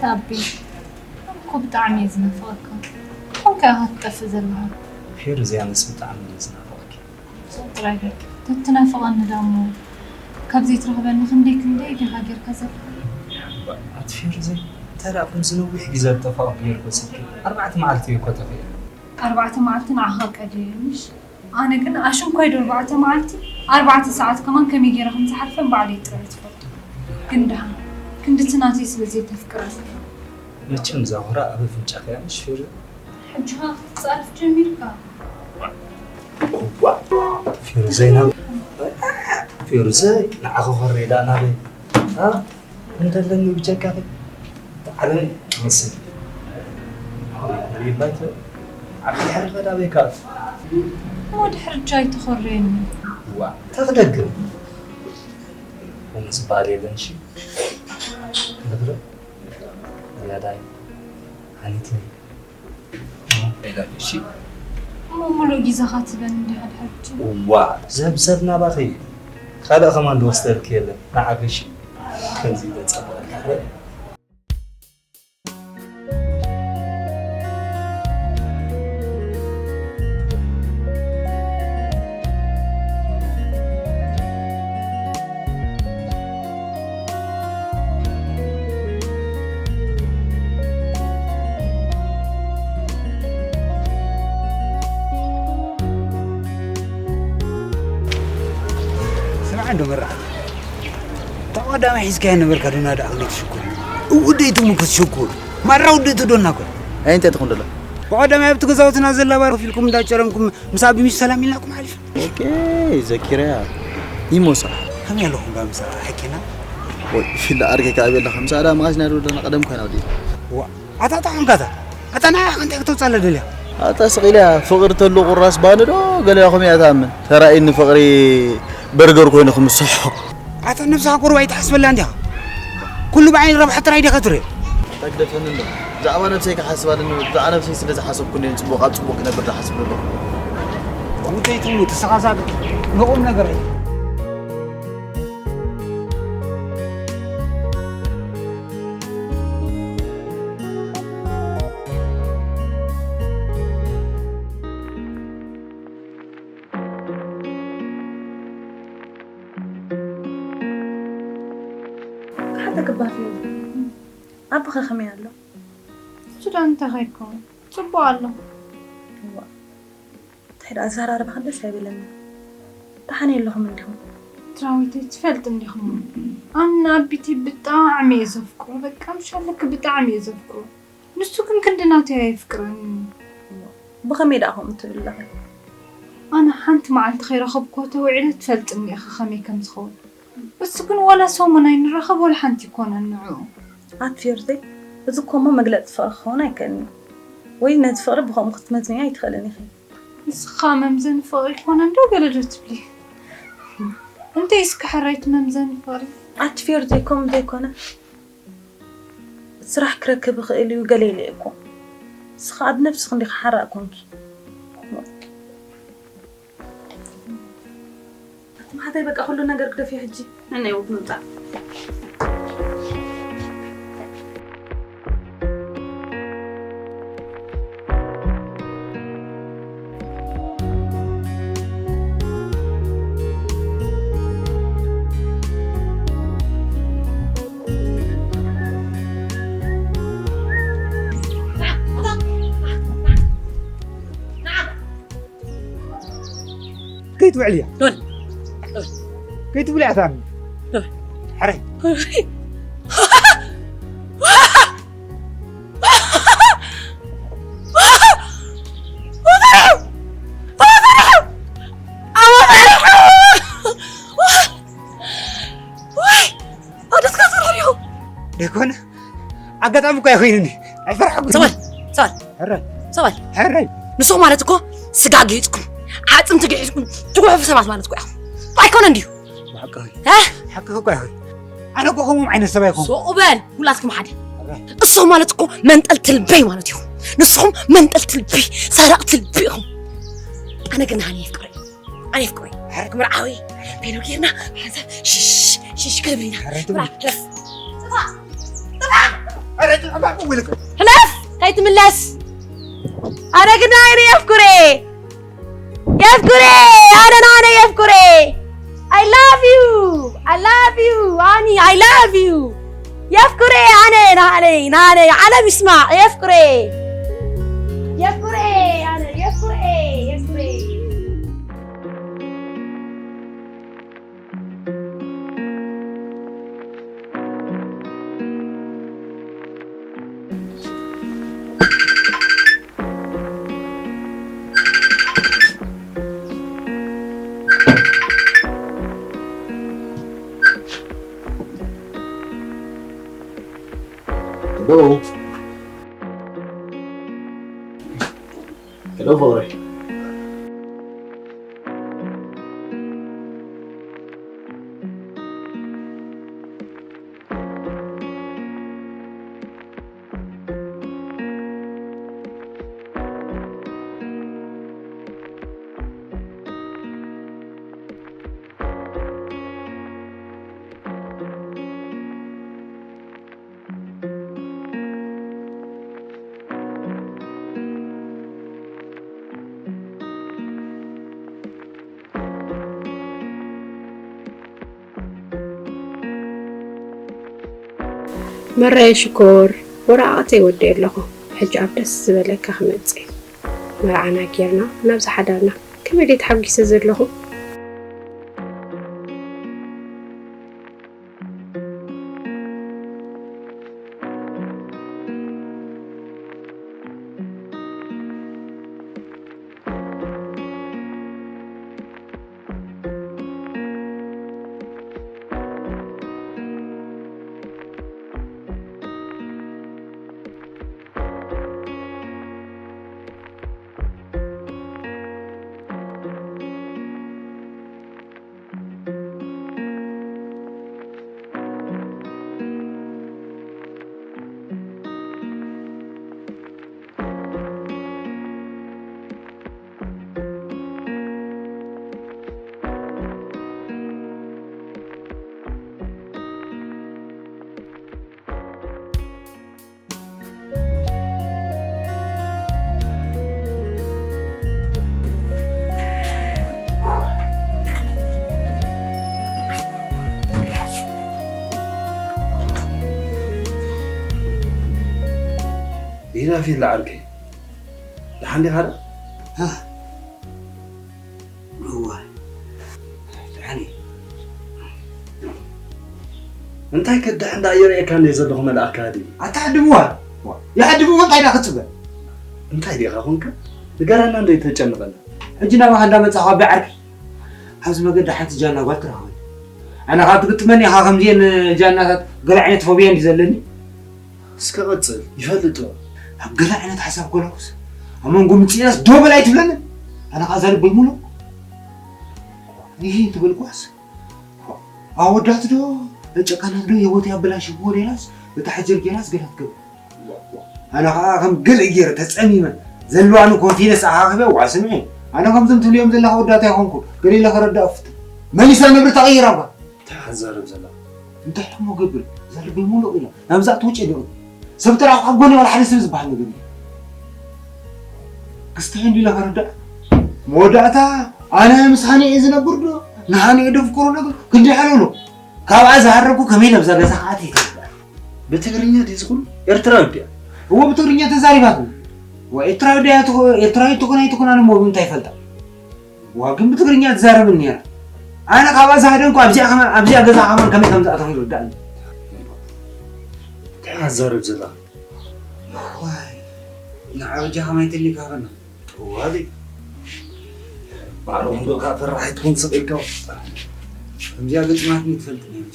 ኣቢ፣ ኣነ እኮ ብጣዕሚ እየ ዝናፍቐካ። ኮንካ ኢኻ ትጠፍእ ዘለኻ። ፌሩዝ፣ ኣነስ ብጣዕሚ እየ ዝናፍቐኪ። ጥራይ በቃ። ተትናፍቐኒ ዳሞ ካብ ዘይትረኽበኒ ክንደይ ክንደይ ዲኻ ጌርካ ዘለኻ? ኣቲ ፌሩዘይ፣ እንታይ ደኣ ከምዚ ነዊሕ ግዜ ዝጠፋእኩ ጌርኩ ስልኪ? ኣርባዕተ መዓልቲ እየ እኮ ጠፊኤ። ኣርባዕተ መዓልቲ ንዓኻ ቀሊል እዩ፣ ምሽ? ኣነ ግን ኣሽንኳይ ዶ ኣርባዕተ መዓልቲ፣ ኣርባዕተ ሰዓት ከማን ከመይ ጌረ ከም ዝሓልፈን ባዕለይ ጥራይ ዝፈልጦ። ግን ደሓን ክንድቲ ናተይ ስለ ዘይተፍቅረኒ። መቸም እዛ ኹራ ኣብ ኣፍንጫኻ እያ፣ ምሽ ፌሩ? ሕጂ ኸኣ ክትጻረፍ ጀሚርካ። እዋ፣ ፌሩዘይ ናብ፣ ፌሩዘይ ንዓኺ ኾሬ ደኣ ናበይ? ኣ? እንተለኒ ብጀካኺ ዓለም ትመስል። ሪባይተ ዓቢ ድሕሪ ኸዳ በይካ። እሞ ድሕሪ ጃይ ትኾርየኒ። ዋ፣ ተኽደግም። ወንስ ባል የለን ሺ። ነግረ ያዳይ ሃኒቲ። ኢላ ሺ። እሞ ሙሉእ ግዜኻ ትበን እንዲኻ ድሕሪ ጃይ። ዋ፣ ዘብዘብ ናባኺ። ካልእ ከማን ዝወስደልኪ የለን። ንዓኺ ሺ። ከምዚ ኢለ ጸብቐልካ። ስምዓ እንዶ መራ፣ እታ ቀዳማይ ሒዝካያ ነበርካ ዶ ናዳ ኣኽሊ ትሽኩር? እውደይቱ ምኩስ ሽኩር። ማራ ውደይቱ ዶ እናኮ? ኣይ እንታይ ትኹን ደሎ? ብቐዳማይ ኣብቲ ገዛውትና ዘላ ባር ኮፍ ኢልኩም እንዳጨረምኩም ምስ ኣቢ ሚሽ ሰላም ኢልናኩም ሓሊፍ። ኦኬ፣ ዘኪረያ። ይሞሳ። ከመይ ኣለኹም ባ ምሳ ሓቂና? ወይ፣ ፊላ ኣርጌ ከኣ ቤላ ከምሳ ኣዳ መዓስ ናይ ዶ ደና ቀደም ኮይና ወዲ። ዋ፣ ኣታ፣ ኣታ፣ ሓንካታ። ኣታ፣ ንዓኻ እንታይ ከተውጻለ ደልያ? ኣታ፣ ስቕ ኢላ ፍቕሪ ተሎ ቁራስ ባኒ ዶ ገለ ኢኹም እያ ትኣምን? ተራእይኒ ፍቕሪ በርገር ኮይኑ ክምስሖ። ኣታ፣ ነብስኻ ቁሩብ ኣይትሓስበላ እንዲኻ? ኩሉ ብዓይኒ ረብሓ ጥራይ ዲኻ ትሪኦ? ኣታ፣ ግደፈኒ እንዶ። ብዛዕባ ነብሰይ ክሓስብ ኣለኒ። ብዛዕባ ነብሰይ ስለ ዝሓሰብኩ እንድየ ንጽቡቕ ኣብ ጽቡቕ ክነብር ዝሓስብ ዘለኹ። ውደይ ትሙት፣ ንስኻ ሳብ ንቑም ነገር ኣይ- ክሓተክባ ፊዮሪ፣ ኣቦኸ ከመይ ኣሎ? እሱ ደኣ እንታይ ከይከውን፣ ጽቡቕ ኣሎ። እዋ፣ እንታይ ደኣ ኣዘራርባኽን ደስ ኣይበለኒ። ደሓን ኣለኹም እንዲኹም? ትራዊተይ፣ ትፈልጥ እንዲኹም፣ ኣነ ኣቢተይ ብጣዕሚ እየ ዘፍቅሮ። በቃ፣ ምሽ ኣለኪ ብጣዕሚ እየ ዘፍቅሮ። ንሱ ግን ክንዲ ናተይ ኣየፍቅረንን እዩ። ብኸመይ ደኣ ከምኡ ትብል ኣለኺ? ኣነ ሓንቲ መዓልቲ ከይረኸብክዎ ተውዒለ ትፈልጥኒ ኢኺ ከመይ ከም ዝኸውን። እሱ ግን ዋላ ሰሙን ኣይንራኸብ ዋላ ሓንቲ ኣይኮነን ንዕኡ። ኣቲ ፊዮርዜ፣ እዚ እኮ እሞ መግለጺ ፍቕሪ ክኸውን ኣይክእልን እዩ። ወይ ነቲ ፍቕሪ ብኸምኡ ክትመዝንዮ ኣይትኽእልን ኢኺ። ንስኻ መምዘኒ ፍቕሪ ኣይኮነን ዶ ገለ ዶ ትብሊ? እንተይ እስከ ሕራይ እቲ መምዘኒ ፍቕሪ? ኣቲ ፊዮርዜ፣ ከምኡ ዘይኮነ ስራሕ ክረክብ ይኽእል እዩ፣ ገለ ኢለ እኮ። ንስኻ ኣብ ነብስኺ እንዲኻ ሓራእ ኮንኪ። ኣቲ መሓዛይ፣ በቃ ኩሉ ነገር ግደፍዮ ሕጂ። ነናይ ወግ ምምጻእ። ከይትውዕል እያ። ዶል። ከይትብልያ ታሚ። ዶል። ሕራይ። ደይኮነ? ኣጋጣሚ እኮ ኣይኮይንን። ኣይፈርሐኩን። ሰባል፣ ሰባል። ሕራይ። ሰባል። ሕራይ። ንስኹም ማለት እኮ ስጋ ገይጽኩም፣ ዓጽምቲ ገይጽኩም፣ ትጉሕፉ ሰባት ማለት እኮ ኢኹም። ኣይኮነን ድዩ? ሓቅኺ። እ? ሓቅኺ እኮ ኣይኮይን። ኣነ እኮ ከምኦም ዓይነት ሰብ ኣይኮንኩ። ሱቕ በል፣ ኩላትኩም ሓደ። ሕራይ። ንስኹም ማለት እኮ መንጠልቲ ልበይ ማለት ኢኹም። ንስኹም መንጠልቲ ልቢ፣ ሰረቕቲ ልቢ ኢኹም። ኣነ ግን ሃኒ የፍቅሮ። ኣነ የፍቅሮ። ሕራይ። ክምርዓዊ፣ ቤሎ ጌርና፣ ሓንሳብ ሽሽ፣ ሽሽ ክብል ኢና። ሕራይ ትብል። ምራ፣ ሕረፍ። ጥፋእ! ጥፋእ! ሕራይ። ሕለፍ! ከይትምለስ! ኣነ ግን ኣነ የፍኩሬ! የፍኩሬ! ኣነ ናነ የፍኩሬ! I love you! I love you! ኣኒ I love you! የፍኩሬ! ኣነ ናነ ናነ ዓለም ይስማዕ! የፍኩሬ! የፍኩሬ! ኣነ የፍኩሬ! የፍኩሬ! Hello. Hello, ፍቕረይ። መራየ ሽኮር፣ ወረቓቕተይ ወዲኤ ኣለኹ። ሕጂ ኣብ ደስ ዝበለካ ክመጽእ እዩ። መርዓና ጌርና ናብዚ ሓዳርና። ከመይ ድየ ተሓጒሰ ዘለኹ? ዲና ፊላ ዓርከይ፣ ደሓን ዲኻ? እዋ፣ ደሓን እየ። እንታይ ከድሕ እንዳ ይረኤካ እንደ ዘለኹ መልኣካ ድዩ? ኣታ ዓድምዋ፣ ይዓድምዎ እንታይ ኢላ ክትፅበ? እንታይ ዲኻ ኮንካ? ንገረና እንደ ተጨንቐና። ሕጂ ናባኻ እንዳመጻኹ ኣቢ ዓርኪ፣ ኣብዚ መገዲ ሓንቲ ጃና ጓል ትረኽበኒ። ኣነ ካብ ትግጥመኒ ኢኻ ከምዚአን ጃናታት ገለ ዓይነት ፎብያ እንዲ ዘለኒ። እስከ ቀጽል፣ ይፈልጥ ዶ? ኣብ ገለ ዓይነት ሓሳብ ኮለኩስ፣ ኣብ መንጎ ምጽኢናስ ደው በል ኣይትብለንን። ኣነ ኸኣ እዛ ልበይ ሙሉእ። ይሄ እንትበልኳስ፣ ኣወዳት ዶ፣ ጨካናት ዶ፣ ህይወት ያበላሽዎ ሌላስ፣ እታ ሕጀር ጌራስ ገለ ትገብር። ኣነ ኸኣ ከም ገለ ገይረ ተጸሚመ፣ ዘለዋኒ ኮንፊደንስ ኣኻኽበ፣ ዋ ስምዒ። ኣነ ከምዞም ትብልዮም ዘለኻ ወዳት ኣይኮንኩ፣ ገለ ኢለ ከረዳእ እፍትን። መሊሳ ነብሪ ተቐይራ እኳ። እንታይ ኢኻ ትዛረብ ዘለኻ? እንታይ እሞ ገብር? እዛ ልበይ ሙሉቕ ኢላ። ናብዛ ትውጭ ዶ? ሰብ ተራኹ ካብ ጎኒ ዋላ ሓደ ሰብ ዝበሃል ነገር የለን። ክስተሒ እንዲላ ከረዳእ። መወዳእታ ኣነ ምስ ሃኒ እየ ዝነብር ዶ? ንሃኒ እየ ደፍቅሮ ነገር? ክንደይ ሓለሎ? ካብኣ ዝሃረብኩ ከመይ ነብዛ ገዛ ክኣቲ ይተግበር? ብትግርኛ ድዩ ዝኹሉ? ኤርትራዊ ድያ? እዎ ብትግርኛ ተዛሪባትኒ። ወ ኤርትራዊ ድያ ትኾ-፣ ኤርትራዊ ትኾን ኣይትኾን ኣነ እሞ ብምንታይ ይፈልጣ? ዋ፣ ግን ብትግርኛ ትዛረብን ነይራ። ኣነ ካብኣ ዝሃደንኩ ኣብዚኣ ከማን፣ ኣብዚኣ ገዛ ከማን ከመይ ከም ዝኣተኹ ይርዳእኒ። እንታይ ኢኻ ትዛረብ ዘለኻ? ዋይ፣ ንዓ በጃ ከማይ ትልካ በና። ዋሊ። ባዕሎም ዶ ካብ ፈራሕ ኣይትኹን ስቕ ኢልካ። ከምዚኣ ገጥማትኒ ትፈልጥ ነይሩ።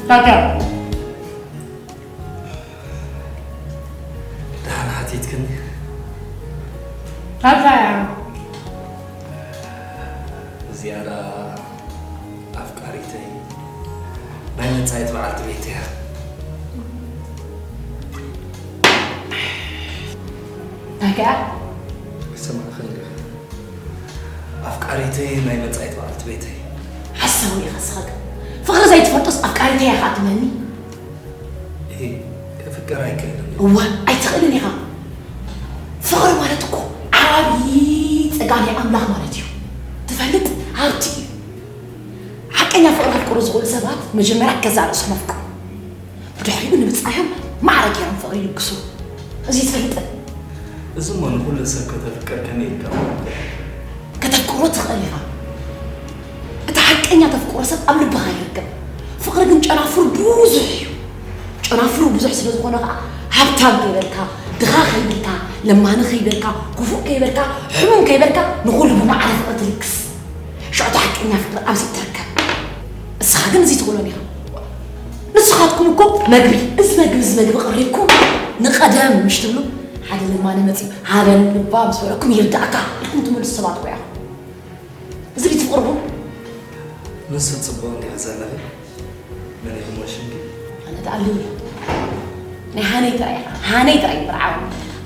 ታዲያ ደሓን ሓቲትክኒ? ታዲያ እዚኣ ደኣ ኣፍቃሪተይ ናይ መጻኢት በዓልቲ ቤት እያ። እንታይ ከኣ? ክሰማዕኽን ዲኻ? ኣፍቃሪተይ ናይ መጻኢት በዓልቲ ቤተይ። ሓሳዊ ኢኻ ንስኻ ግን። ፍቕሪ ዘይትፈልጦስ ኣፍቃሪተይ ኢኻ ትብለኒ? እሂ፣ ከፍቅር ኣይክእልን። እወ፣ ኣይትኽእልን ኢኻ። ፍቕሪ ማለት እኮ ዓብዪ ጸጋ ናይ ኣምላኽ ማለት እዩ። ትፈልጥ? ሃብቲ እዩ። ሓቀኛ ፍቕሪ ከፍቅሩ ዝኽእሉ ሰባት መጀመርያ ገዛእ ርእሶም ኣፍቅሩ። ብድሕሪኡ ንብጻዮም ማዕረ ገይሮም ፍቕሪ ይልግሱ። እዚ ትፈልጥ? እዚ እሞ ንኹሉ ሰብ ከተፍቅር ከመይ ኢልካ? ከተፍቅሮ ትኽእል ኢኻ። እቲ ሓቀኛ ተፍቅሮ ሰብ ኣብ ልብኻ ይርከብ። ፍቕሪ ግን ጨናፍሩ ብዙሕ እዩ። ጨናፍሩ ብዙሕ ስለ ዝኾነ ኸዓ ሃብታም ከይበልካ፣ ድኻ ከይበልካ፣ ለማኒ ከይበልካ፣ ክፉእ ከይበልካ፣ ሕሙም ከይበልካ ንኹሉ ብማዕረ ፍቕሪ ትልግስ። ሽዑ እቲ ሓቀኛ ፍቕሪ ኣብዚ ትርከብ። እስኻ ግን እዚ ትኽእሎን ኢኻ። ንስኻትኩም እኮ መግቢ፣ እዚ መግቢ፣ እዚ መግቢ ቀሪብኩም ንቐደም ምሽ ትብሉ፣ ሓደ ለማኒ መጺኡ ሃበኒ ልባ ምስ በለኩም ይርዳእካ ኢልኩም ትመልሱ ሰባት እኮ ኢኹም። እዚ ድዩ ትቕርቡ? ንሱ ጽቡቕ እንዲኻ ዘለኺ? መን ኢኹም ወሽንኪ? ኣነ ተኣልዩ። ናይ ሃነይ ጥራይ ኢኻ። ሃነይ ጥራይ ምርዓው።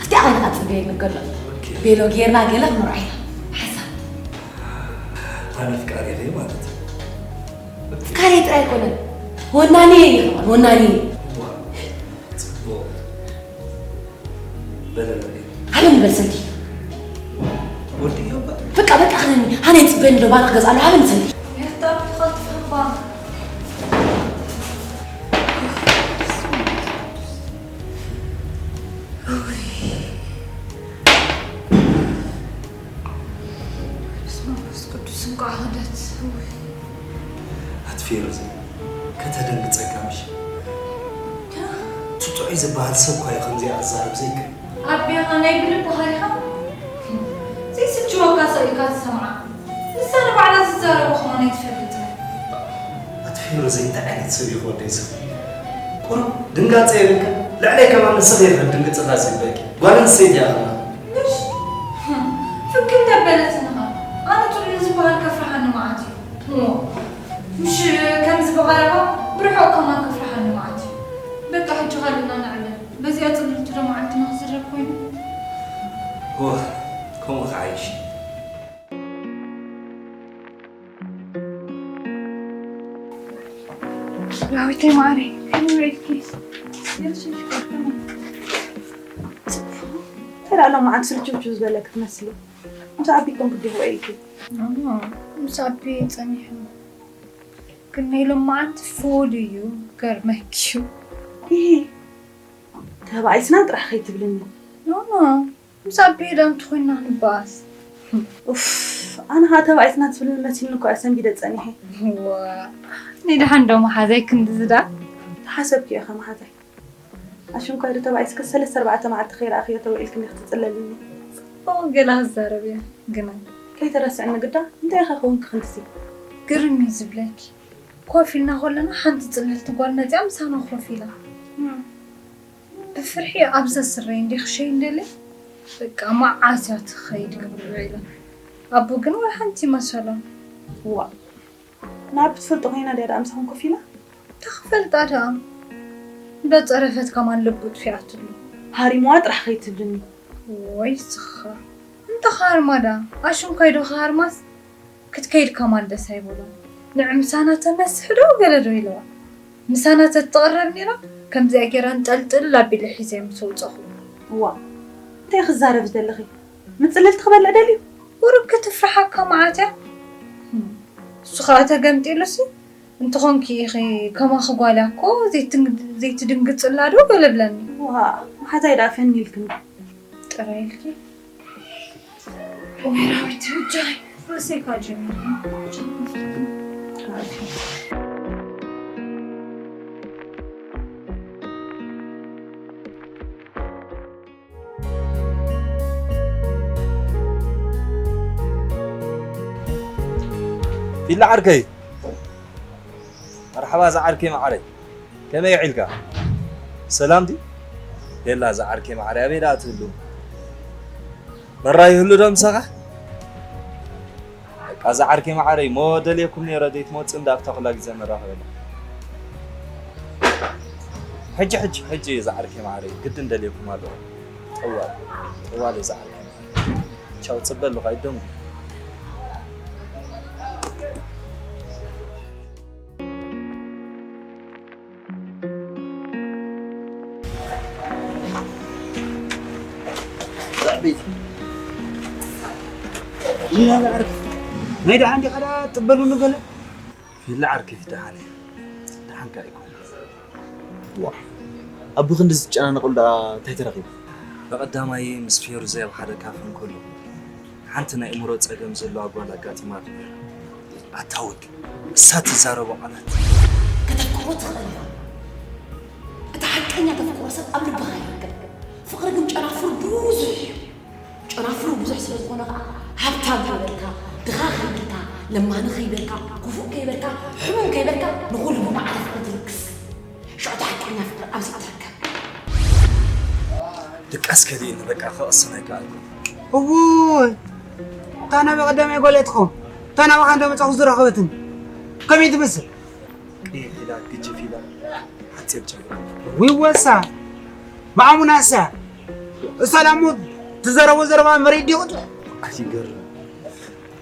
ኣብቲ ኣቐልካ ጽበየኒ ከሎ። ኦኬ። ቤሎ ጌርና ገለ ክንምርዖ ኢና። ሓሳብ። ኣነ ፍቃሪ ኢኺ ማለት እዩ። ፍቃሪ ጥራይ ኣይኮነን። ወናኒ እየ ኢኻ። ወናኒ። ዋ፣ ጽቡቕ። በለ በለ። ሃበኒ በል ሰንዲ። ወዲ እዮ እባ። በቃ፣ በቃ፣ ሃበኒ። ሃነ ይጽበኒ ዶ ባንክ ገዝኣሉ፣ ሃበኒ ሰንዲ። የህጣ ብትኸልትፈባ። በስመ አብ ወመንፈስ ቅዱስ እንቋዕ ኸደት። እውይ። ኣቲ ፌሩዝ፣ ከተደንግጸካ ምሽ? እቲ ጥዑይ ዝበሃል ሰብ እኳ እዩ ከምዚኣ ክዛረብ ዘይክእል። ኣቢኻ ናይ ብልብኻ ኢኻ? ዘይስጅወካ ሰው ኢልካ ትሰምዓ። ንሳ ንባዕላ ዝዛረቦ ከማን ኣይትፈልጥን። ኣቲ ፌሩዝ እንታይ ዓይነት ሰብ እዩ ክወደይ ሰብ? ቁሩብ ድንጋጸ የብልካ? ልዕለይ ከማን ንስኺ ኢኺ ድንግጽላ ዝግበእኪ። ጓል ኣንስተይቲ እያ ከማን። ምሽ? ፍክም ተበለትንኻ። ኣነ ጥሉል ዝበሃል ከፍርሓኒ መዓት እዩ። እሞ፣ ምሽ ከምዚ ብቐረባ ብርሑቕ ከማን ከፍርሓኒ መዓት እዩ። በቃ ሕጂ ካልእና ንዕለል። በዚኣ ጽልልቲ ዶ መዓልትና ክዝረብ ኮይኑ? ኦህ፣ ከምኡ ክዓይሽ። ዳዊተይ ማዕረይ፣ ከመይ ውዒልኪ? የሱስ ይፍቀር፣ ከመይ? ጽቡቕ። እንታይ ደኣ ሎማዓንቲ ስልችውችው ዝበለኪ ትመስሊ? ምስ ኣቢ ኮንኪ ዲኺ ውዒልኪ? ኣማ፣ ምስ ኣቢ ጸኒሑ። ግን ናይ ሎማዓንቲ ፍሉይ እዩ፣ ገርመኪ እዩ። ኢሂ፣ ተባኢስና ጥራሕ ከይትብልኒ። ኖ፣ ኖ፣ ምስ ኣቢ ዳ እንተኾይንና ክንበኣስ። ኡፍ፣ ኣነ ኸኣ ተባኢስና ትብልኒ መሲልኒ እኮ እየ ሰንቢደ ጸኒሐ። ዋ፣ ናይ ደሓን ዶ መሓዛይ ክንድዚ ደኣ? ተሓሰብኪ ኢኻ መሓዛይ። ኣሽንኳይ ዶ ተባኢስኪ ሰለስተ ኣርባዕተ መዓልቲ ከይረኣኽዮ ተውዒልክኒ ክትጽለልኒ። ጽቡቕ ገለ ክዛረብ እየ፣ ግና ከይተረስዕኒ ግዳ፣ እንታይ ኢኻ ኮንኪ ክንድዚ? ግርም እዩ ዝብለኪ። ኮፍ ኢልና ከለና ሓንቲ ጽልልቲ ጓል መጺኣ ምሳና ኮፍ ኢላ። እም። ብፍርሒ ኣብዛ ስረይ እንድየ ክሸይን ደልየ። በቃ መዓስ እያ ትኸይድ ክብል ውዒላ። ኣቦ ግን ወላ ሓንቲ መሰሎም። ዋእ። ናብ ትፈልጦ ኮይና ድያ ደኣ ምሳኹም ኮፍ ኢላ? እንታይ ክፈልጣ ደኣ? እንዳጸረፈት ከማን ልቡ ጥፊኣትሉ። ሃሪምዋ ጥራሕ ከይትብልኒ። ወይ ስኻ። እንተ ክሃርማ ደኣ፣ ኣሽንኳይ ዶ ክሃርማስ? ክትከይድ ከማን ደስ ኣይበሎን። ንዕ ምሳና ተነስሕ ዶ ገለ ዶ ኢለዋ። ምሳና ተትቕረብ ነይራ፣ ከምዚኣ ገይረ እንጠልጥል ኣቢለ ሒዘ ምስ ኣውጸኹ። እዋ፣ እንታይ ክዛረብ ዝደለኺ? ምጽልልቲ ክበልዕ ደልዩ? ቁሩብ ክትፍርሓካ መዓት እያ። ህም፣ እሱ ኸኣ ተገምጢሉሲ፣ እንተኾንኪ ኢኺ ከማኺ ጓል እያ እኮ ዘይትንግ-፣ ዘይትድንግጽላ ዶ ገለ ብለኒ። ዋ፣ መሓዛይ ደኣ ፈኒ ኢልክኒ። ጥራይ ኢልኪ። ወይራዊት ብጃይ፣ ርእሰይ ካጅኒ። ፊላ ዓርከይ። መርሓባ ዝዓርከይ መዓረይ። ከመይ ውዒልካ? ሰላም ድዩ? የላ፣ እዛ ዓርከይ ማዕረ ኣበይ ደኣ ትህሉ? መራ ይህሉ ዶ ምሳኻ? በቃ፣ እዛ ዓርከይ ማዕረይ፣ ሞ ደልየኩም ነይረ፣ ዘይትመጽእ እንዳ ኣብታ ኩላ ግዜ መራኸበና። ሕጂ፣ ሕጂ፣ ሕጂ፣ እዛ ዓርከይ ማዕረይ፣ ግድን ደልየኩም ኣለኹ። ጠዋል፣ ጠዋል፣ እዛ ዓርከይ ማዕረይ። ቻው፣ ጽበ ኣለኹ፣ ኣይደሙ። ናይ ደሓን ዲኻ ደኣ ትበሉኒ ገለ? ፊላ ዓርከይ ደሓን እየ። ደሓንካ ኣይኮን። ዋ፣ ኣቢ ክንዲ ዝጨናነቐሉ ደኣ እንታይ ተረኺቡ? ብቐዳማይ ምስ ፌሩዘይ ኣብ ሓደ ካፈ እንከሎ፣ ሓንቲ ናይ እምሮ ጸገም ዘለዋ ጓል ኣጋጢማት ነይራ። ኣታ ወዲ፣ እሳ ትዛረቦ ቃላት። ከተፍቅሮ ትኽእል ኢኻ። እቲ ሓቀኛ ተፍቅሮ ሰብ ኣብ ልብኻ ይርከብ። ፍቕሪ ግን ጨናፍሩ ብዙሕ እዩ። ጨናፍሩ ብዙሕ ስለ ዝኾነ ኸዓ፣ ሃብታም ከይበልካ፣ ድኻ ከይበልካ፣ ለማኒ ከይበልካ፣ ክፉእ ከይበልካ፣ ሕሙም ከይበልካ፣ ንኹሉ ብማዕረ ፍቕሪ ትልግስ። ሽዑ እቲ ሓቀኛ ፍቕሪ ኣብዚ ትርከብ። ድቃስ ከሊእኒ፣ በቃ፣ ክቕስን ኣይከኣልኩን። እውይ! እታ ናበይ ቀዳማይ ጓል እያ ትኸውን? እታ ናባኻ እንዳመጻኹ ዝረኸበትኒ። ከመይ ትመስል? ቀይሕ ኢላ፣ ግጅፍ ኢላ፣ ሓጺር ጨጉሪ። እውይ ወሳ! ብዓሙናሳ! እሳ ላሞ ትዘረቦ ዘረባ መሬት ድዩ ቅጡ? ኣይትገርም።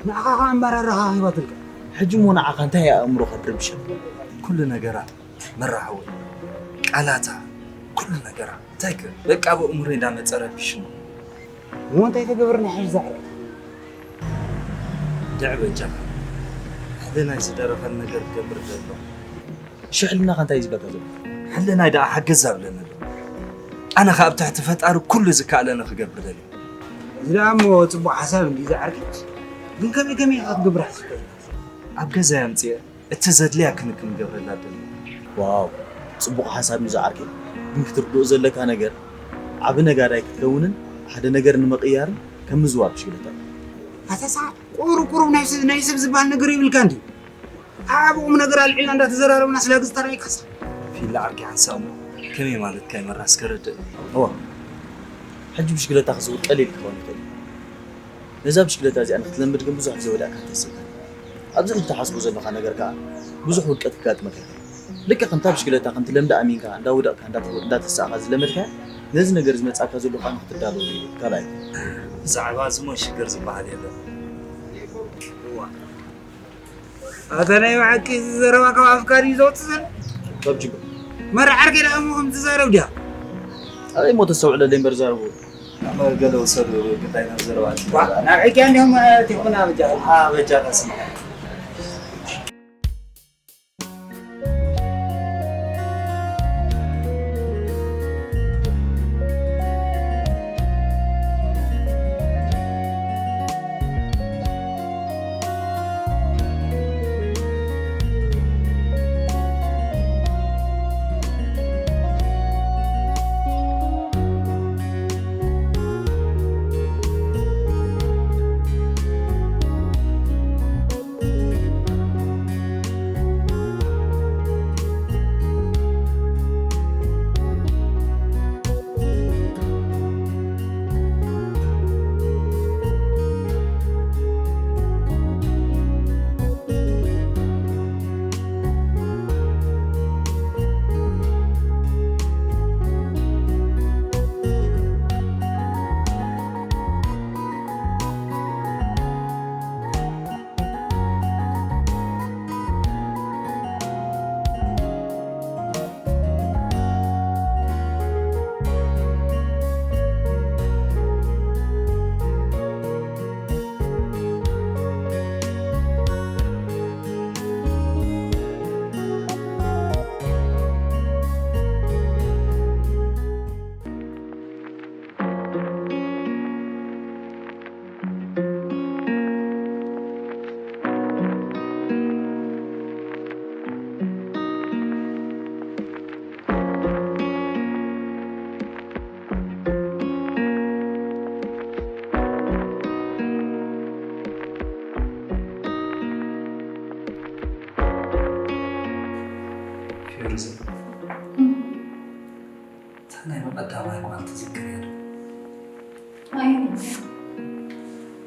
ንዓኻ ኸኣ ኣመራርኻ ሂባትልካ። ሕጂ እሞ ንዓኻ እንታይ ኣእምሮኻ ትረብሸካ? ኩሉ ነገራ መራሕወ፣ ቃላታ፣ ኩሉ ነገራ። እንታይ ከ፣ በቃ፣ ብእምሮይ እንዳመጸ ረቢሽኒ። እሞ እንታይ ተገብርና ሕጂ ዛዕባ? ድዕ በጃኻ። ሕልናይ ዝደረኸን ነገር ክገብር ደሎ። ሽሕልናኻ እንታይ እዩ ዝብለካ ዘሎ? ሕልናይ ደኣ ሓገዝ ኣብለኒ ኣሎ። ኣነ ኸኣ ኣብ ትሕቲ ፈጣሪ ኩሉ ዝከኣለኒ ክገብር ደልየ። እዚ ደኣ እሞ ጽቡቕ ሓሳብ እንድዩ ዝዓርከይ። ግን ከመይ ከመይ ኢኻ ክትገብር ሓሲብካ ዘለኻ? ኣብ ገዛይ ኣምጽኤ እቲ ዘድልያ ክንክን ክገብረላ ደልየ። ዋው፣ ጽቡቕ ሓሳብ እዩ ዝዓርከይ። ግን ክትርድኦ ዘለካ ነገር፣ ዓቢ ነጋዳይ ክትከውንን ሓደ ነገር ንምቕያርን ከም ምዝዋር ብሽክለታ እዩ። ኣታ ሰዓት ቁሩብ ቁሩብ ናይ ሰብ፣ ናይ ሰብ ዝበሃል ነገር ይብልካ እንድዩ። ኣብ ቁም ነገር ኣልዒልና እንዳተዘራረብና ስለ ግዝተራይ ካሳ። ፊላ ዓርከይ ሓንሳእ እሞ ከመይ ማለትካ እዩ መራስ ከረድእ? እዋ፣ ሕጂ ብሽክለታ ክዝውር ቀሊል ክኸውን ይኽእል እዩ። ነዛ ብሽክለታ እዚኣ ንክትለምድ ግን ብዙሕ ግዜ ወዲእካ እንተስእካ። ኣብዚ ሕጂ ትሓስቦ ዘለኻ ነገር ከኣ ብዙሕ ውድቀት ክጋጥመካ ይኽእል። ልክዕ ከምታ ብሽክለታ ከም ትለምዳ ኣሚንካ እንዳወደቕካ እንዳተ-፣ እንዳተሳእኻ ዝለመድካያ፣ ነዚ ነገር ዝመጽኣካ ዘሎ ከኣ ንክትዳለወሉ እዩ። ካልኣይ። ብዛዕባ እዚ እሞ ሽግር ዝበሃል የለን። እዋ። ኣታ ናይ ብሓቂ እዚ ዘረባ ካብ ኣፍካ ድዩ ዘውጽእ ዘሎ? ካብ ጅግር። መራ ዓርከይ ደኣ እሞ ከም ትዛረብ ድያ? ኣበይ እሞ ተስተውዕለለይ እምበር ዛረቡ። ኣብ ገለ ውሰዱ ግዳይ ናብ ዘረባ። ዋ፣ ናብ ሕጊ እንዲኹም፣ እ፣ ትኹና በጃ። ኣ፣ በጃ ቀስም።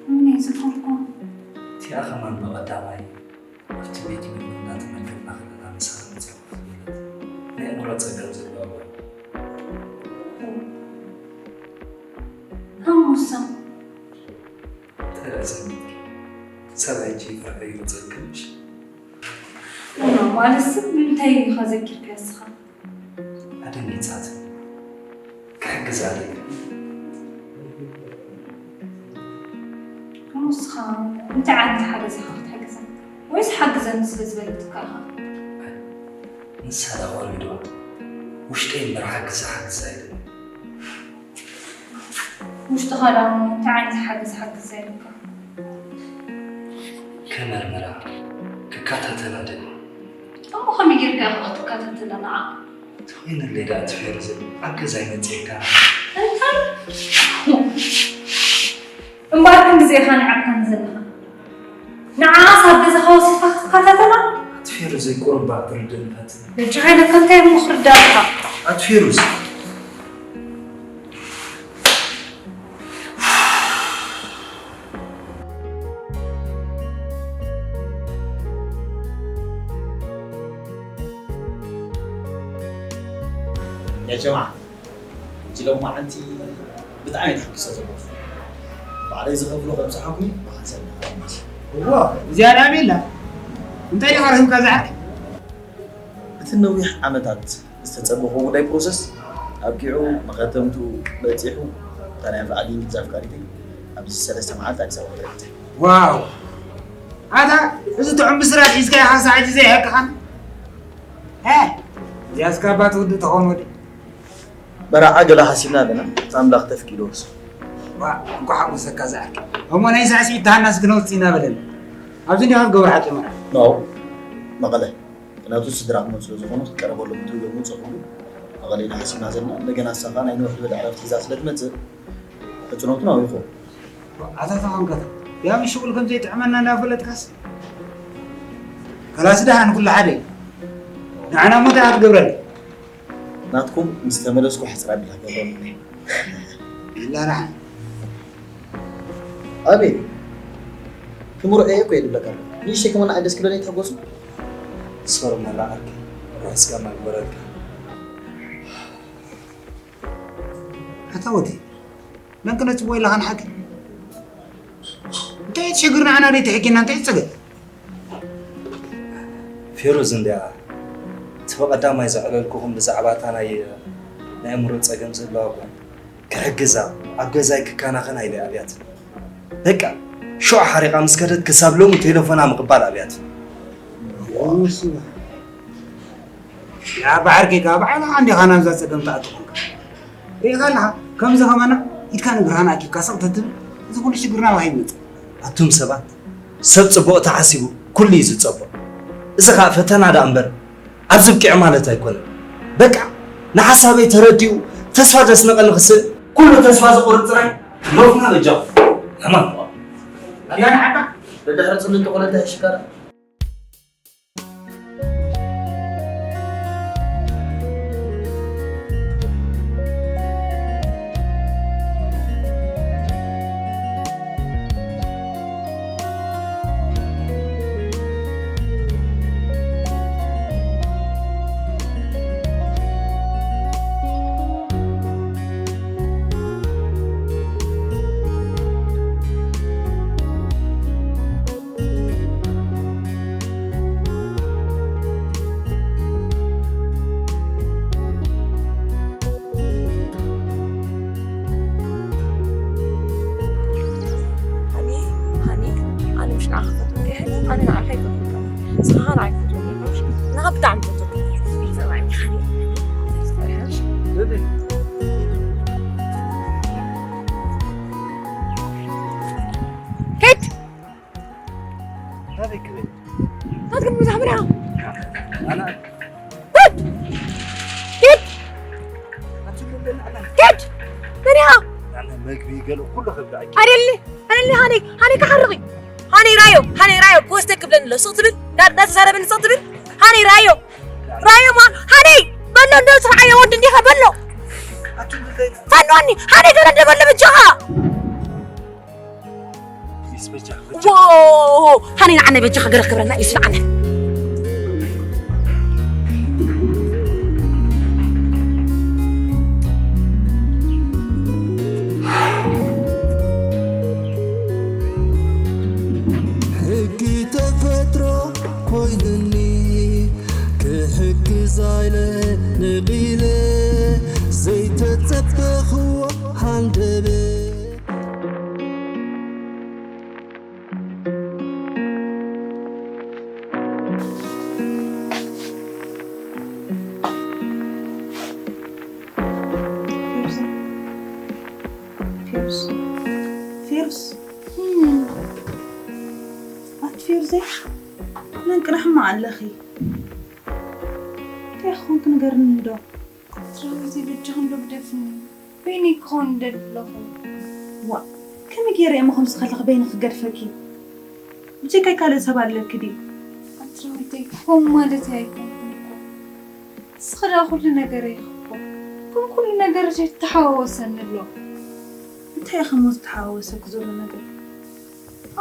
ምን ዝፈልኮ? እቲኣ ከማን ብቐዳማይ ኣብቲ ቤት ምግቢ እናተመገብና ከለና ምሳና መፂኣ ኮፍ ዝበለት ናይ ኣእምሮ ፀገም ዘለዋ ጓል። ሃሙሳ። ተረዘሚት ሰብኣይኪ ፍርሒ ይውፀልክምሽ። እማ ማለት ሰብ ንምንታይ ኢኻ ዘኪርካ እስኻ? ኣደንጊጻት ክሕግዛ ደሊ። ንስኻ እንታይ ዓይነት ሓገዝ ኢኻ ክትሕግዛ? ወይስ ሓግዘኒ ስለ ዝበለትካ ኢኻ? ንሳ ዳ ወሪድዋ ውሽጠይ እምበር ሓግዛ ሓግዛ ኣይደልን። ውሽጥኻ ዳ እንታይ ዓይነት ሓገዝ ሓግዛ ኢልካ? ክመርምራ ክከታተላ ደሊ። እሞ ከመይ ጌርካ ኢኻ ክትከታተላ ንዓ? ተኾይነለይ ደኣ ትፌርዘ ኣብ ገዛይ መጺእካ። እንታይ? እምበኣር ክንድዚ ኢኻ ንዓካኒ ዘለኻ። ንዓኣስ ኣብ ገዛኻ ወሲድካ ክትከታተላ? ትፌርዘ ቁሩብ እባ ክትርድእኒ ፈትን። በጃኻ ኢለካ እንታይ እሞ ክርዳእካ? ኣቲ ፌሩዝ። ያ ጀማዓ፣ ሕጂ ሎማዓንቲ ብጣዕሚ እየ ተሓጒሰ ዘለኹ። ባዕለይ ዝኸፍሎ ከብጽሓኩም እዩ፣ ብሓንሳብ ንኽንመስ። እዋ፣ እዚኣ ደኣ ኣበይ ኣላ? እንታይ ዲኻ ረኺብካ እዛ ዓርከይ? እቲ ነዊሕ ዓመታት ዝተጸበኹዎ ጉዳይ ፕሮሰስ ኣብቂዑ መኸተምትኡ በጺሑ፣ እታ ናይ ኣፍዓል ዩኒት እዛ ኣፍቃሪተይ ኣብዚ ሰለስተ መዓልቲ ኣዲስ ኣበባ ክትረክብ። ዋው! ኣታ እዚ ጥዑም ብስራት ሒዝካ ኢኻ ሳዕቲ ዘይሕቅኻን? ሀ! እዚኣስ ካባ ትውድእ ተኾን ወዲ። መርዓ ገለ ሓሲብና ኣለና፣ እቲ ኣምላኽ ተፍቂዱ ወርሶ። ዋ፣ እንኳዕ ሓጎሰካ ዝኣክል። እሞ ናይ ሳዕስዒት ተሃናስ ክነውጽእ ኢና በለኒ። ኣብዚ እንዲኻ ክትገብሮ ሓቂ መርዓ? ኖ፣ መቐለ። ምኽንያቱ ስድራኹም ስለ ዝኾኑ ክትቀረበሎም ትብሉ ምውጽኹም። መቐለ ኢና ሓሲብና ዘለና። እንደገና ንሳ ኸኣ ናይ ነዊሕ ዝበለ ዕረፍቲ ሒዛ ስለ ትመጽእ፣ ሕጽኖቱ ናብኡ ይኸውን። ኣታ ተኾንካ፣ ያም ሽቁል ከም ዘይጥዕመና እንዳፈለጥካስ? ከላስ ደሓን ኩሉ ሓደ እዩ። ንዓና እሞ እንታይ ክትገብረና? ናትኩም ምስ ተመለስኩ ሕጽር ኣቢላ ክገብረልኩም እየ። ኢላ ደሓን። ኣቤት፣ ክምርዖ እየ እኮ እየ ዝብለካ ኣለኹ። ንእሽተይ ከማን ንዓይ ደስ ክብለኒ ኣይትሕጎሱ? ሶሪ መራዓርኪ፣ ርሑስ ጋማ ይግበረልካ። ኣታ ወዲ፣ መን ክነጽቦ ኢልካ ንሓቂ? እንታይ ትሽግር ንዓና ደይ ትሕኪና እንታይ ትጸገም? ፌሩዝ እንድያ እቲ ብቐዳማይ ዘዕለልኩኹም ብዛዕባ እታ ናይ ናይ ኣእምሮ ጸገም ዘለዋ ጓል ክሕግዛ ኣብ ገዛይ ክከናኸና ኢለ ኣብያትኒ። በቃ ሽዑ ሓሪቓ ምስ ከደት ክሳብ ሎሚ ቴለፎና ምቕባል ኣብያትኒ። ያ ባሕርኪ ከኣ ባዕልኻ እንዲኻ ናብዛ ጸገም ትኣቱ ኾንካ። ርኢኻ ኣለኻ፣ ከምዚ ከማና ኢድካ ንግርሃን ኣኪብካ ስቕ ተትብል፣ እዚ ኩሉ ሽግርና ኣበይ ይመጽእ? ኣቱም ሰባት፣ ሰብ ጽቡቕ ተሓሲቡ ኩሉ እዩ ዝጸብቕ። እዚ ኸኣ ፈተና ደኣ እምበር ኣብዚ ብቂዕ ማለት ኣይኮነን። በቃ ንሓሳበይ ተረዲኡ ተስፋ ዘስነቐኒ ክስእ ኩሉ ተስፋ ዘቑርጽ ጥራይ ሎፍና በጃኹም። ኣማን። ኣታ ንዓኻ ደድሕሪ ጽሉል ተኾነ እንታይ ይሽካራ? ሃኒ፣ ሃኒ፣ ኣነ ምሽ ንዓኻ ክፈትወካ እየ። ኣነ ንዓኻ ኣይፈትወካን። ንስኻ ኸኣ ንዓይ ኣይትፈትወኒ ኢኻ። ንዓኻ ብጣዕሚ ይፈትወካ። ሰማዕኒ ሃኒ። ኪድ! ናበይ ክብል? ናትኩም መዛሕምራ! ኣነ ኪድ! ኪድ! ኣቲ ኩሉ ኣነ ኪድ! መን ኢኻ? ኣነ መግቢ ገለ ኩሉ ክብላ። ኣደሊ! ኣደሊ ሃኒ! ሃኒ ክሓርቕ እዩ! ሃኒ ራዮ! ሃኒ ራዮ! ክወስደክ ክብለኒ ኣሎ። ስቕ ትብል? ዳ-፣ እንዳተዛረበኒ ስቕ ትብል? ሃኒ ራዮ! ራዮ ማ-፣ ሃኒ! በሎ እንዶ ስርዓዮ ወዲ እንዲኻ በሎ! ኣቲ ኩሉ ፋኖኒ! ሃኒ ገለ እንደ በሎ በጃኻ! ዎ! ሃኒ ንዓነ በጃኻ ገለ ክገብረና እዩ፣ ስምዓነ። ሕጊ ተፈጥሮ ኮይኑኒ ክሕግዛ ኢለ ነቒለ ዘይተጸበኽዎ ሃንደበት። ፌሩዝ፣ ፌሩዝ፣ ፌሩዝ፣ ኣቲ ፌሩዘይ፣ መን ቅናሕማ ኣለኺ? እንታይ ክኾንክ ንገርኒ እንዶ? ትራዊተይ በጃኺ እንዶ ግደፍኒ። በይነይ ክኸውን ይደሊ ኣለኹ። ዋእ፣ ከመይ ገይረ እየ እሞ ከምዚ ከለኺ በይኒ ክገድፈኪ? ብጀካይ ካልእ ሰብ ኣለኪ ድዩ? ኣቲ ትራዊተይ፣ ከምኡ ማለተይ ኣይኮንኩን እኮ። ንስኺ ደኣ ኩሉ ነገረይ ኢኺ እኮ። ከም ኩሉ ነገርሽ ይተሓዋወሰኒ ኣሎ። እንታይ ኢኺ እሞ ዝተሓዋወሰኪ ዘሎ ነገር?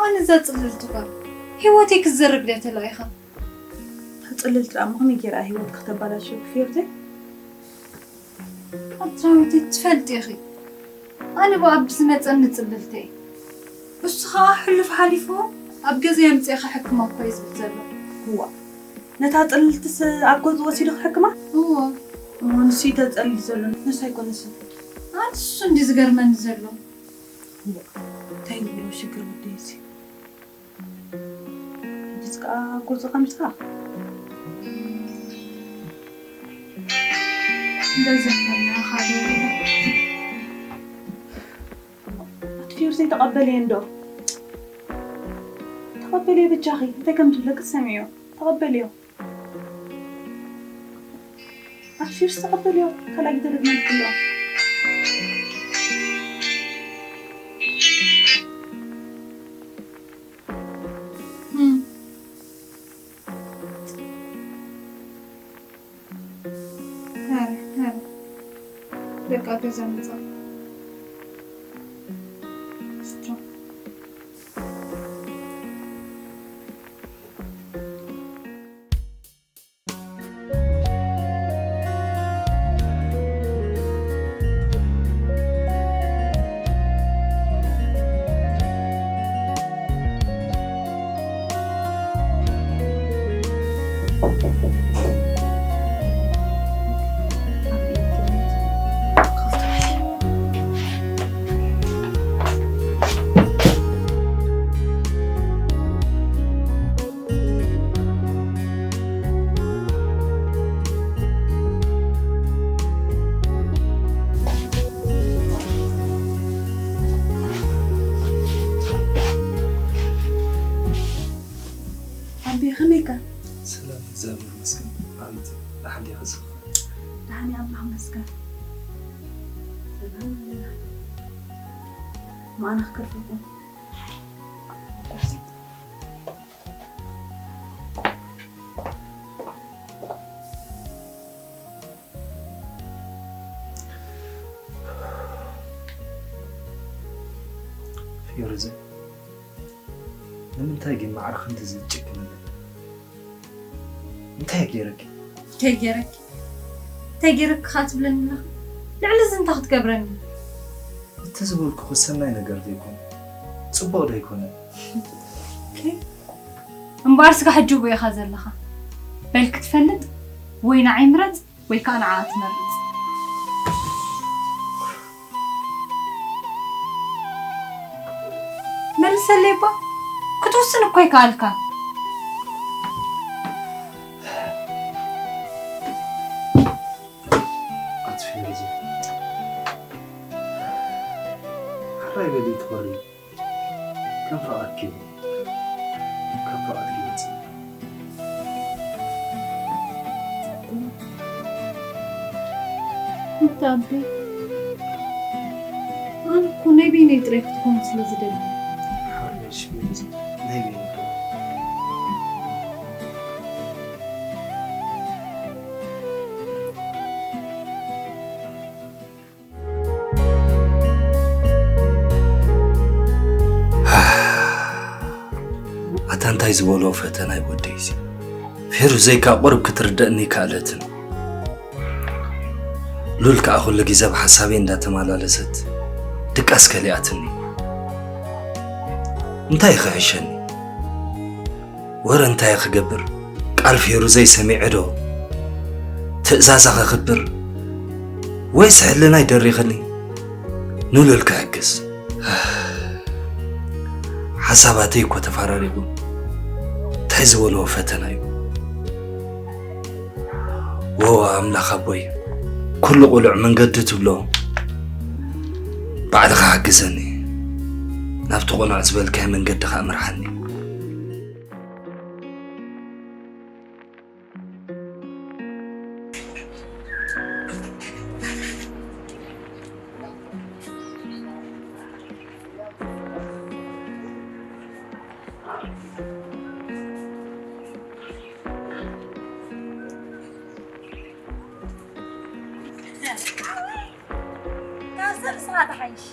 ኣነ እዛ ጽልልቲ ጓል፣ ህይወተይ ክትዘርግ ድያ ተላኢኻ? እታ ጽልልቲ ደኣ እሞ ከመይ ገይራ ህይወትኪ ከተበላሽወኪ ፌሩዘይ? ኣቲ ትራዊተይ ትፈልጢ ኢኺ። ኣነ ብኣቢ ዝመጸኒ ጽልልተይ። እሱ ኸኣ ሕሉፍ ሓሊፉ ኣብ ገዛይ ኣምጺኤ ክሕክማ እኮ እዩ ዝብል ዘሎ። እዋ፣ ነታ ጽልልትስ ኣብ ገዝኡ ወሲዱ ክሕክማ? እዎ። እሞ ንሱ እዩ ተጸሊሉ ዘሎ፣ ንሱ ኣይኮነስን። ኣነ እሱ እንዲ ዝገርመኒ ዘሎ። እዋ፣ እንታይ ይብሎ ሽግር ወደይ እዚ? ሕጂስ ከኣ ኣብ ገዝኡ ከምጽኣ? እንደዚ እንተልና ካልእ ኣቲ ፊዮርዘይ ተቐበልዮ እንዶ። ተቐበልዮ በጃኺ። እንታይ ከም ዝብለኪ ሰምዕዮ። ተቐበልዮ። ኣቲ ፊዮርዝ ተቐበልዮ። ካልኣይ ግዜ ደግመልኪ ኣለኹ። እም። ኧረ፣ ኧረ። በቃ ገዛ መጻ። እስቶ። ኣቢ ከመይካ? ሰላም፣ እግዚኣብሔር ይመስገን። ኣንቲ ደሓን ዲኻ? ደሓን እየ፣ ኣምላኽ ይመስገን። ሰላም ኣለና። ማዕረ ክከፍልኩም። ፊዮርዘ፣ ንምንታይ ግን ማዕረ ክንድዚ ትጭክንኒ? እንታይ ገይረኪ? እንታይ ገይረኪ? እንታይ ገይረኪ ኸዓ ትብለኒ ኣለኻ? ልዕሊ እዚ እንታይ ክትገብረኒ? እቲ ዝበልኩኺ ሰናይ ነገር ዶ ኣይኮነን? ጽቡቕ ዶ ኣይኮነን? ኦኬ። እምበኣር ስጋ ሕጂ ብኡ ኢኻ ዘለኻ። በል ክትፈልጥ ወይ ንዓይ ምረጽ ወይ ከኣ ንዓኣ ትመርጽ። መልሰለይ እባ። ክትውስን እኮ ኣይከኣልካን። ኣቲ ፊዮርዘ፣ ሕራይ በሊ ትኾሪ። ከም ፍቓድኪ ይኹን። ካብ ፍቓድኪ ይወጽእ። እንተ ኣቢ፣ ኣነ እኮ ናይ በይነይ ጥራይ ክትከውን ስለ ዝደሊ። ሓርነሽ ቤት ናይ በይነይ ጥራይ። እንታይ ዝበልዎ ፈተና እዩ ወደይሲ። ፌሩዘይ ከኣ ቁሩብ ክትርደእኒ ከኣለትን። ሉል ከኣ ኩሉ ግዜ ኣብ ሓሳበይ እንዳተመላለሰት ድቃስ ከሊኣትኒ። እንታይ ክሕሸኒ? ወረ እንታይ ክገብር? ቃል ፌሩዘይ ሰሚዐ ዶ? ትእዛዛ ከኽብር? ወይስ ሕልናይ ደሪኽኒ ንሉል ክሕግዝ? ሓሳባተይ እኮ ተፈራሪቑ። እንታይ ዝበልዎ ፈተና እዩ? ወ ኣምላኽ ኣቦይ፣ ኩሉ ቁሉዕ መንገዲ ትብሎ ባዕልኻ ሓግዘኒ። ናብቲ ቁኑዕ ዝበልካዮ መንገዲ ኸኣ ምርሓኒ። ካብ ሰብ ንስኻ ትሓይሽ።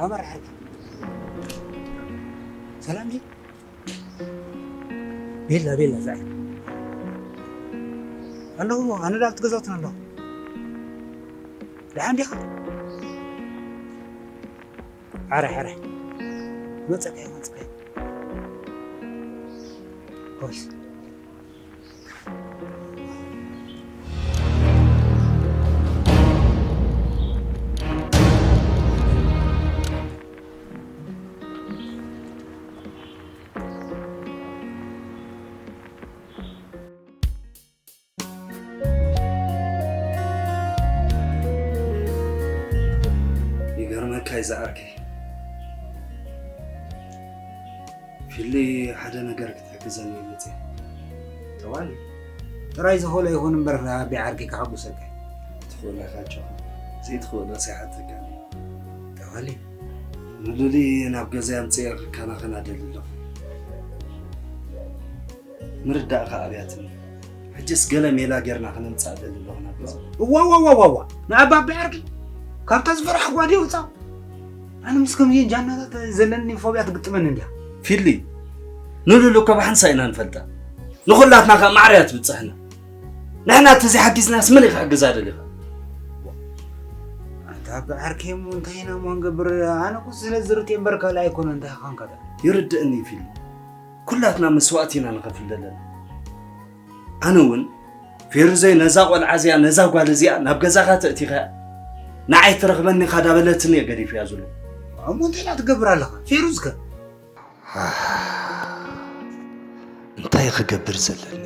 ኣመር ሓቂ ሰላም ዲ ቤላ ቤላ ዛይ ኣለኹ። ኣነ ዳብቲ ገዛውትን ኣለኹ። ደሓን ዲኻ? ዓረ ዓረ መጸከ መጸከ ኮይስ ይገርመካ እዩ ዝዓርከይ። ፊሊ፣ ሓደ ነገር ክትሕግዘኒ እዩ መፅየ። ጠዋሊ ጥራይ ዝኽእሎ ይኹን እምበር፣ ኣቢ ዓርከይ ከሐጉሰካ እዩ። ትኽእሎ ኢኻ ጆኻ። ዘይትኽእሎ ኣይሓተካን እየ። ጠዋሊ ንሉሊ ናብ ገዛይ ኣምፅየ ክከናኸና ደሊ ኣለኹ። ምርዳእኻ ኣብያትኒ። ሕጅስ ገለ ሜላ ጌርና ክነምጽኣ ደሊ ኣለኹ ናብ ገዛ። እዋ፣ እዋ፣ እዋ፣ እዋ፣ እዋ። ንኣባቢ ዓርኪ ካብታ ዝፈራሕ ጓዲ ውጻ። ኣነ ምስ ከምዚኤን ጃናታት ዘለኒ ፎብያ ትግጥመኒ እንድያ። ፊሊ፣ ንሉሉ እኮ ብሓንሳ ኢና ንፈልጣ። ንኹላትና ከኣ ማዕረ እያ ትብጽሕና። ንሕና እንተዘይሓጊዝናስ መን እዩ ክሕግዛ ደሊኻ? ኣንታ ኣቢ ዓርከይ እሞ እንታይ ኢና እሞ ክንገብር? ኣነ እኮ ስለ ዝርትየ እምበር ካልእ ኣይኮነን፣ እንታይ ኾንካ ደኣ? ይርድእኒ ፊሊ። ኩላትና መስዋእቲ ኢና ንኸፍል ዘለና። ኣነ እውን ፌሩዘይ ነዛ ቆልዓ እዚኣ፣ ነዛ ጓል እዚኣ ናብ ገዛኻ ተእቲኻያ፣ ንዓይ ትረኽበኒ ኢኻ ዳበለትኒ እየ ገዲፈያ ዘሎ። እሞ እንታይ ኢላ ትገብር ኣለኻ? ፌሩዝ ከ? እንታይ ክገብር ዘለኒ?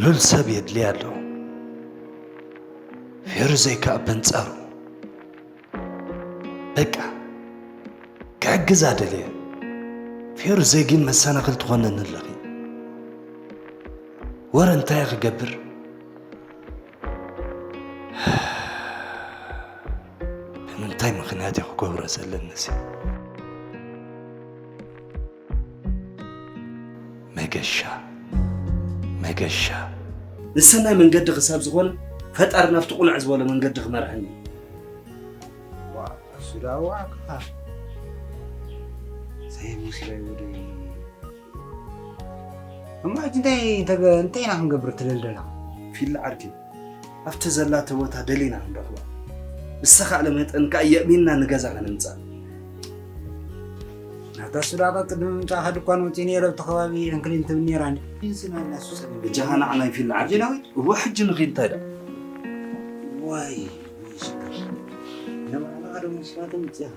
ሉል ሰብ የድልያ ኣሎ። ፌሩዘይ ከኣ በንጻሩ። በቃ፣ ክሕግዛ ደልየ። ፌሩዘይ ግን መሰናኽል ትኾነኒ ኣለኺ። ወረ እንታይ ክገብር? ብምንታይ ምኽንያት እየ ክገብሮ ዘለኒ እዚ? መገሻ፣ መገሻ። ንሰናይ መንገዲ ክሳብ ዝኾነ፣ ፈጣሪ ናብቲ ቁኑዕ ዝበሎ መንገዲ ክመርሐኒ እዩ። ዋ፣ እሱ ደኣ ዋዕካ። ሰይ ሙሲባይ ወደይ። እሞ ሕጂ እንታይ ተገ-፣ እንታይ ኢና ክንገብር ትደሊ ዘለኻ? ፊል ዓርኪ፣ ኣብቲ ዘላቶ ቦታ ደሊና ክንረኽባ። ብዝተኻእለ መጠን ከኣ የእሚንና ንገዛ ከነምጽኣ። ናብታ ሱዳቓ ቅድሚ ምምጻእኻ ድኳን ወጺእ ነይረ፣ ኣብቲ ከባቢ ዕንክሊል ትብል ነይራ። እንዲ ስና እና ሱሰ እጃኻ ንዓና ይፊል ዓዲ። ጀናዊ? እወ፣ ሕጂ ንኺድ እንታይ ደኣ? ዋይ፣ ወይ ሽግር። ንባዕልኻ ዶ መስዋእቲ ምጽእኻ?